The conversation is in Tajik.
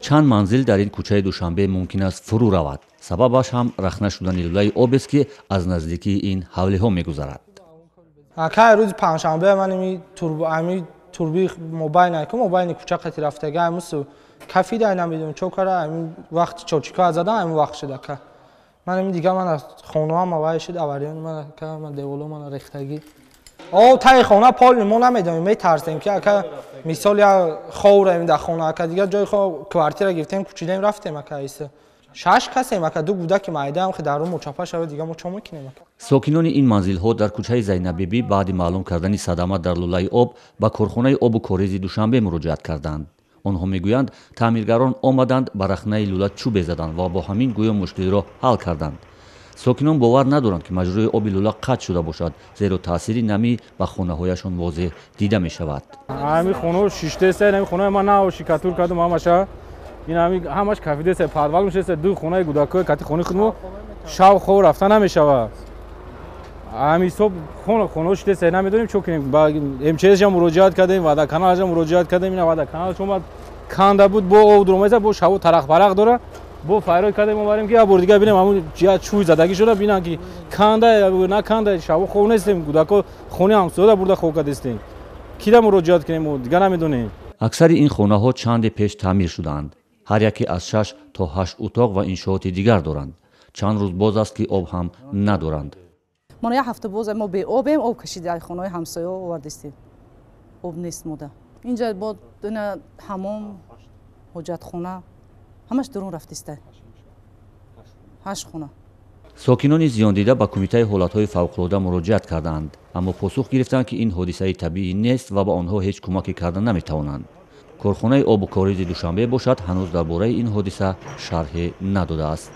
Чанд манзил дар ин кӯчаи Душанбе мумкин аст фурӯ равад. Сабабаш ҳам рахна шудани лӯлаи обест, ки аз наздикии ин ҳавлиҳо мегузарад. Акай, рӯзи панҷшанбе ман ами турби мобайн, ку мобайни кӯча қати рафтага, амусу кафида, намедонам чо кара. Ами вақти чочика задан, ами вақт шуд, ака. Ман ами дига ман хонаам авай шуд, авариян ман, ака, ман деволо ман рехтагӣ. Об таи хона пол. Мо намедонем, метарсем, ки, ака, мисол, я ховраем дар хона, ака. Дигар ҷои хоб квартира гирифтем, кӯчидаем, рафтем, ака. Иса шаш касем, ака, ду кӯдаки майдаам, ки дар рӯ мочапа шавад, дига мо чо мекунем, ака? Сокинони ин манзилҳо дар кӯчаи Зайнаббибӣ баъди маълум кардани садама дар лӯлаи об ба корхонаи обу коризи Душанбе муроҷиат карданд. Онҳо мегӯянд, таъмиргарон омаданд, ба рахнаи лӯла чӯбе заданд ва бо ҳамин гӯё мушкилиро ҳал карданд. Сокинон бовар надоранд, ки маҷрои оби лӯла қатъ шуда бошад, зеро таъсири намӣ ба хонаҳояшон возеҳ дида мешавад. Ҳами хонаҳо шиштеста. Ҳами хонаи ман нав штукатур кардум, ҳамаша ин ҳами ҳамаш кафидеста, подвал мешеста. Ду хонаи кӯдакҳои кати хонаи худмо шав хоб рафта намешавад. Ҳами ҳисоб хонаҳо шиштеста, намедонем чо кунем. Ба МЧС муроҷиат кардем, водоканалша муроҷиат кардем. Ина водоканалш омад, канда буд, бо об дуромеса, бо шаву тарақпарақ дора. Бо файрод кардем, омадем, ки як бор дигар бинем, ҳамун чӯй задагӣ шуда, бинам, ки канда наканда. Шаву хоб нестем, кӯдако хонаи ҳамсояда бурда хоб кардестем. Кида муроҷиат кунем, дигар намедонем. Аксари ин хонаҳо чанде пеш таъмир шудаанд. Ҳар яке аз шаш то ҳашт утоқ ва иншооти дигар доранд. Чанд рӯз боз аст, ки об ҳам надоранд. Мо як ҳафта боз мо беобем. Об кашида, хонаҳои ҳамсоя овардистем, об нест мода. Инҷа бо ҳамом, ҳоҷатхона, ҳамаш дурун рафтиста, ҳашт хона. Сокинони зиёндида ба Кумитаи ҳолатҳои фавқулода муроҷиат карданд, аммо посух гирифтанд, ки ин ҳодисаи табиӣ нест ва ба онҳо ҳеҷ кӯмаке карда наметавонанд. Корхонаи обу коризи Душанбе бошад, ҳанӯз дар бораи ин ҳодиса шарҳе надодааст.